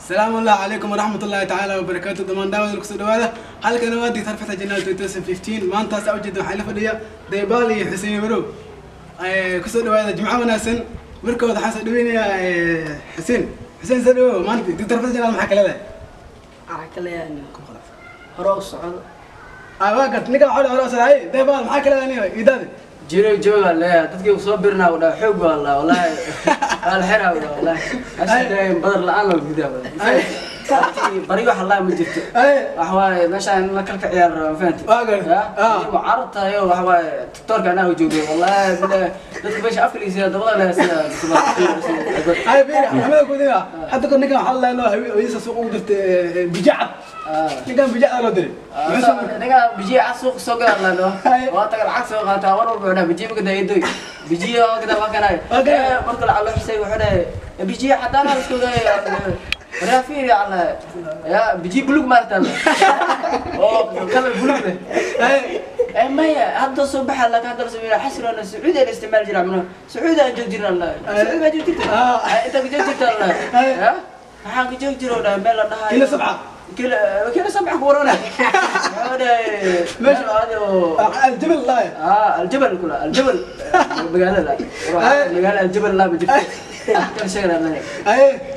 السلام الله عليكم ورحمة الله تعالى وبركاته. Dhammaan daawada kusoo dhawaada halkan waa Dr. Fatah Channel 2015. Maanta saa ujeeda waxaa la fadhiya Daybaal iyo Xuseen Marow. Kusoo dhawaada, jimco wanaagsan. Markooda waxaan soo dhaweynayaa Xuseen. Xuseen, soo dhawow. Maanta Dr. Fatah Channel maxaa ka leedahay? Waxaa ka leeyahay hore u socdo. Waa gart ninka waxaa hore u socday. Daybaal, maxaa ka leedahay niyo idaadi? Jiro jooga leeyahay, dadkii soo birnaa u dhaha xoog waa la, wallahi waa la xiraa u dhaha, wallahi asidaayeen badar la'aan loo gudaa bari wax Allah ma jirto. Wax waaye meeshaan in la kalka ciyaar rabo, fahanti? Waa gartay. Mucaarad tahay oo wax waaye tiktoorka anaa u joogay, wallahi billahi dadka meesha afka liisiya dabada leh sida. Ay fiiri, Axmed kudina hadda kor ninkan waxaa la leeyahay hooyadiisa suuq ugu dirtay bijacad. Ninkan bijacad loo diray. Ninka bijiya cad suuq soo gala lano, waa taga lacag soo qaataa, war walba wuxuu dhahay bijiya ma gadaa eedoy, bijiya waa gadaa, waa kanay. Marka lacag loo xisay wuxuu dhahay bijiya cadaan la isku gaday, waraa fiiri alla ya bijiya bulug maarta oo kalar bulug leh. Maya hadda soo baxa laakiin hadda la sameeyo xasri ana Sacuudi la isticmaal jiray, amna Sacuudi aan joog jirna Allah, Sacuudi baa joog jirta, inta ku joog jirta Allah ya maxaan ku joog jiro dhahay meel la dhahayo kilo 7. Kilo 7 ku warana wuxuu dhahay meel aadi oo الجبل لا. الجبل kula الجبل magaalada magaala الجبل la ma jirto kan sheegana Allah.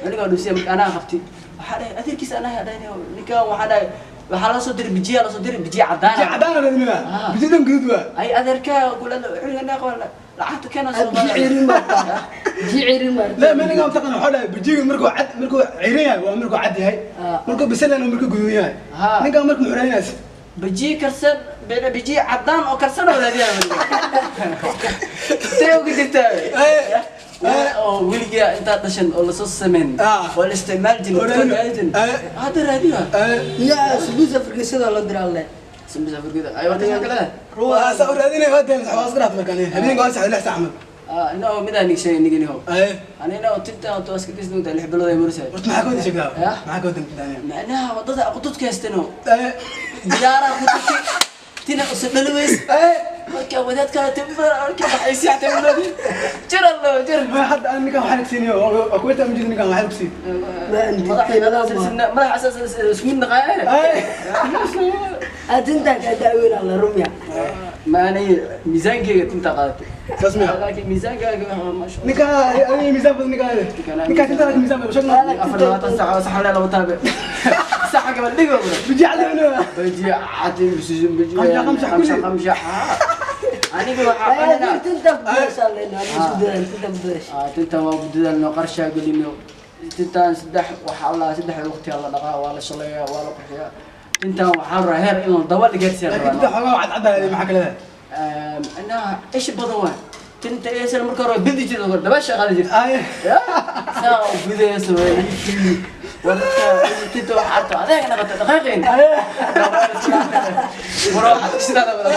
Aniga dhusiya marka anaa qabtay, waxaa dhahay adeerkiisa anaa dhahay ninkan, waxaa dhahay waxaa la soo diray bijiya, la soo diray bijiya cadaan. Bijiya cadaan la radinaya, bijiyadan guduud waa. Ay adeerka kula xiliga naa lacagta keena soo. Biji ciirin maarta, biji ciirin maarta. La ma ninkan taqaan waxaa dhahay bijiga markuu cad, markuu ciirin yahay waa markuu cad yahay, markuu bisil yahay markuu guduud yahay. Ninkan markuu muxuu raadinaysa? Bijiya karsan, bijiya cadaan oo karsan oo raadinaya see uga jirtaa oo weligaa intaa dhashan oo lasoo sameyn waa la isticmaal jiray hadda raadiya. Yaa subuusa fargeysada loo diraa alle. Sambusa fargeeda ay warta kale. Waa saa u raadinaya, waa deen waa iska dhaaf markaan habeenka waa sax 6 saac camal. Inoo mid aan sheegay nigani ho anina oo tinta oo iska disnuu 6 bilood ay mursay. Horta maxaa ka wada sheegtaa? Maxaa ka wada tinta? Macnaha wadada qududka haystano diyaara qududki tina usa dhaliways marka wadaadka timbar marka waxay siixtay wadaadii jir allo jir. Ma hadda aan ninkan waxaan ogsiinayo waa kuweta ma jiro, ninkan waxaan ogsiin. Madax asaas isku mid naqaaye. Tinta ka daaweyn alla rumya. Ma anay miisaankeyga tinta qaadatay. Saas miya? Laakiin miisaankaaga maasha Allah, ninka adiga miisaan badan, ninka ninka tinta laakiin miisaan badan sheegna. 24 saac sax la laba taabe sax gabal dhigo bijiya cad inuu bijiya cad bijiya. 5 5 kulli. 5 5 aniga waxaa qanina tinta ku dadaasha alle isku dadaal, tinta ku dadaasha. Tinta waa ku dadaalno, qarshaa gelino tintaan saddex waxaa la saddex waqti la dhaqaa, waa la shaleeyaa, waa la qurxiyaa tintaan, waxaa la rabaa heer in la daba dhigaarsiyaa. Laakiin tinta xoogaa cad cad maxaa kale? Inaha ish badan waay tinta eesan marka hore bidi jirta hore dabaasha qaadi jirta saa u gudaysa way warka tinta wax arto adeeg naqata dhaqaaqeen muraaxad sidaa wada.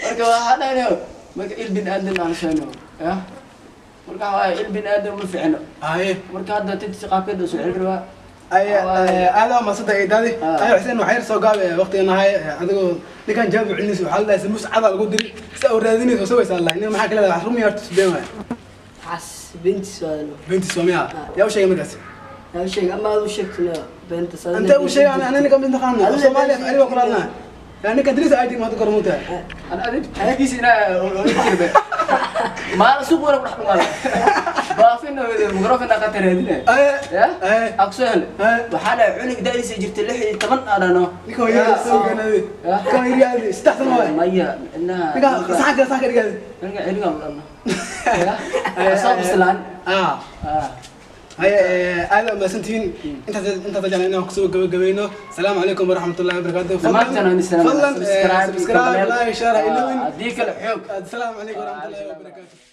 Marka waxaa dhahnayo marka il bin aadan aan sheegno ya marka waxaa il bin aadan ma fiicno. Marka hadda tinta si qaabkeeda soo celin rabaa. Ay aad waa masada idaadi. Ay Xuseen, waxay soo gaab waqtiga nahay adigoo ninkan jawaab celinaysa waxaa la dhahay samus cad lagu diri si uu raadinayso soo waysaa Allah nin maxaa kale wax rumi horta been waay. Xas binti su'aalo. Binti Soomiya yaa u sheegay markaas? Yaa u sheegay ama aad u sheegtay beenta saa anta u sheegay ana ninkan mid naqaan Soomaaliya ali waa kulaadna yaa ninka Idris ay ma hadda kormuuta. Ana adig adigiisa inaa jirbe maal suuq wala ku dhex dhumaada baafin mikrofon qata raadinaya ya aqsoo hele waxaa dhahay cunug da'diisa jirta 16 adhano. Ninka hooyada soo ganaday ninka hooyada 3 sano waay. Maya inaha ninka saxanka saxanka dhigaada ninka ciliga dhano ya soo bislaan. Hay aad u mahadsantihiin, intaas intaas jeclaan inaan kusoo gabagabayno. Asalaamu calaykum waraxmatullahi wabarakaatuh. Fadlan subscribe, like, share, ilawin haddii kale xoog. Asalaamu calaykum waraxmatullahi wabarakaatuh.